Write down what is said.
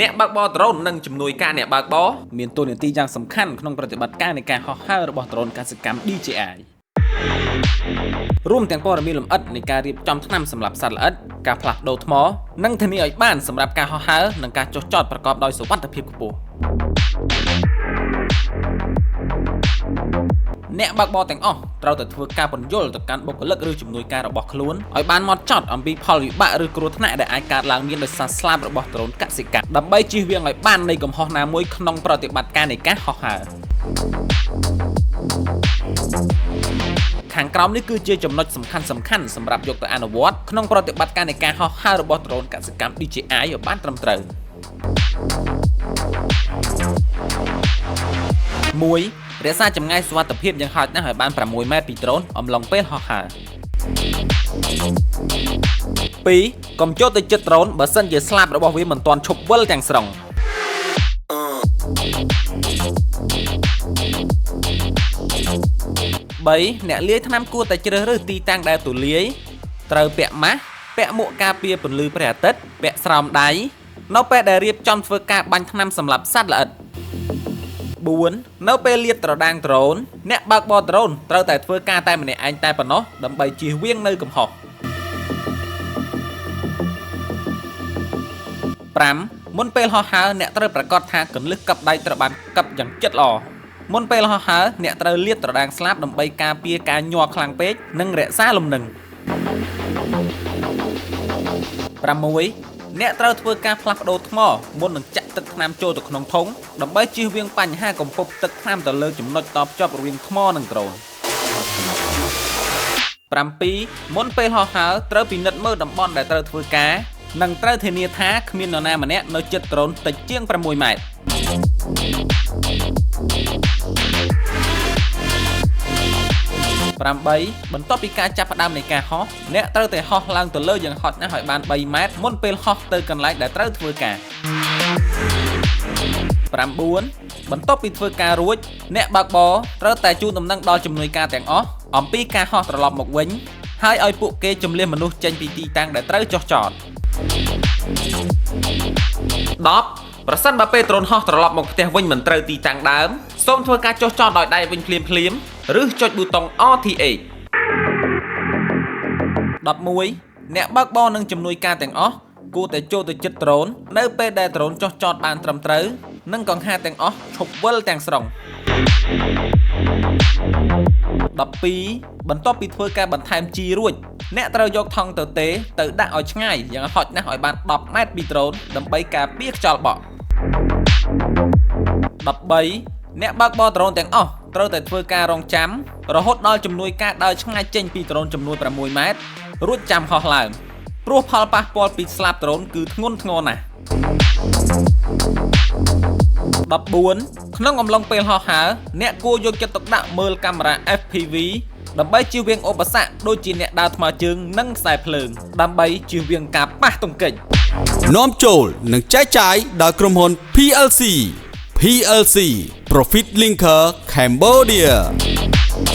អ្នកបើកបរដ្រូននិងជំនួយការអ្នកបើកបរមានតួនាទីយ៉ាងសំខាន់ក្នុងប្រតិបត្តិការនៃការហោះហើររបស់ដ្រូនកសិកម្ម DJI រួមទាំងព័ត៌មានលម្អិតនៃការរៀបចំថ្នាំសម្លាប់សត្វល្អិតការផ្លាស់ប្ដូរថ្មនិងធានាឲ្យបានសម្រាប់ការហោះហើរនិងការចុះចតប្រកបដោយសុវត្ថិភាពខ្ពស់អ្នកបើកបរទាំងអស់ត្រូវតែធ្វើការពន្យល់ទៅកាន់បុគ្គលិកឬជំនួយការរបស់ខ្លួនឲ្យបានម៉ត់ចត់អំពីផលវិបាកឬគ្រោះថ្នាក់ដែលអាចកើតឡើងមានដោយសារស្លាបរបស់ដ្រូនកសិកម្មដើម្បីជៀសវាងឲ្យបាននៃកំហុសណាមួយក្នុងប្រតិបត្តិការនៃការហោះហើរខាងក្រោមនេះគឺជាចំណុចសំខាន់ៗសម្រាប់យកទៅអនុវត្តក្នុងប្រតិបត្តិការនៃការហោះហើររបស់ដ្រូនកសិកម្ម DJI ឲ្យបានត្រឹមត្រូវ1រក្សាចម្ងាយសុវត្ថិភាពយ៉ាងហោចណាស់ឲ្យបាន6ម៉ែត្រពីដ្រូនអំឡុងពេលហោះហើរ2កុំចូលទៅជិតដ្រូនបើសិនជាស្លាបរបស់វាមិនទាន់ឈប់វិលទាំងស្រុង3អ្នកលាយថ្នាំគួរតែជ្រើសរើសទីតាំងដែលទូលាយត្រូវពាក់ម៉ាស់ពាក់មួកការពារពន្លឺព្រះអាទិត្យពាក់ស្រោមដៃនៅពេលដែលរៀបចំធ្វើការបាញ់ថ្នាំសម្លាប់សត្វល្អិត4នៅពេលលាតត្រដាងដ្រូនអ្នកបើកបរដ្រូនត្រូវតែធ្វើការតែម្នាក់ឯងតែប៉ុណ្ណោះដើម្បីជៀសវាងនៅកំហុស5មុនពេលហោះហើរអ្នកត្រូវប្រាកដថាកន្លឹះកឹបដៃត្រូវបានកឹបយ៉ាងជិតល្អមុនពេលហោះហើរអ្នកត្រូវលាតត្រដាងស្លាបដើម្បីការពារការញ័រខ្លាំងពេកនិងរក្សាលំនឹង6អ្នកត្រូវធ្វើការផ្លាស់ប្ដូរថ្មមុននឹងចាក់ទឹកថ្នាំចូលទៅក្នុងធុងដើម្បីជៀសវាងបញ្ហាកំពប់ទឹកថ្នាំទៅលើចំណុចតភ្ជាប់រវាងថ្មនិងដ្រូន7មុនពេលហោះហើរត្រូវពិនិត្យមើលតំបន់ដែលត្រូវធ្វើការនិងត្រូវធានាថាគ្មាននរណាម្នាក់នៅជិតដ្រូនតិចជាង6ម៉ែត្រ8បន្ទាប់ពីការចាប់ផ្ដើមនៃការហោះអ្នកត្រូវតែហោះឡើងទៅលើយ៉ាងហោចណាស់ឲ្យបាន3ម៉ែត្រមុនពេលហោះទៅកន្លែងដែលត្រូវធ្វើការ9បន្ទាប់ពីធ្វើការរួចអ្នកបើកបរត្រូវតែជូនដំណឹងដល់ជំនួយការទាំងអស់អំពីការហោះត្រឡប់មកវិញហើយឲ្យពួកគេជម្លៀសមនុស្សចេញពីទីតាំងដែលត្រូវចុះចត10ប្រសិនបើពេលដ្រូនហោះត្រឡប់មកផ្ទះវិញមិនត្រូវទីតាំងដើមសូមធ្វើការចុះចតដោយដៃវិញភ្លាមៗឬចុចប៊ូតុង RTH 11អ្នកបើកបរនិងជំនួយការទាំងអស់គួរតែចូលទៅជិតដ្រូននៅពេលដែលដ្រូនចុះចតបានត្រឹមត្រូវនិងកង្ហារទាំងអស់ឈប់វិលទាំងស្រុង12បន្ទាប់ពីធ្វើការបន្ថែមជីរួចអ្នកត្រូវយកថង់ទៅទេទៅដាក់ឲ្យឆ្ងាយយ៉ាងហោចណាស់ឲ្យបាន10ម៉ែត្រពីដ្រូនដើម្បីការពារខ្យល់បក់13អ្នកបើកបរដ្រូនទាំងអស់ត្រូវតែធ្វើការរងចាំរហូតដល់ជំនួយការដើរឆ្ងាយចេញពីដ្រូនចំនួន6ម៉ែត្ររួចចាំហោះឡើងព្រោះផលប៉ះពាល់ពីស្លាបដ្រូនគឺធ្ងន់ធ្ងរណាស់14ក្នុងអំឡុងពេលហោះហើរអ្នកគួរយកចិត្តទុកដាក់មើលកាមេរ៉ា FPV ដើម្បីជៀសវាងឧបសគ្គដូចជាអ្នកដើរថ្មើរជើងនិងខ្សែភ្លើងដើម្បីជៀសវាងការប៉ះទង្គិច នាំចូលនិងចែកចាយដោយក្រុមហ៊ុន PLC PLC Profit Linker Cambodia.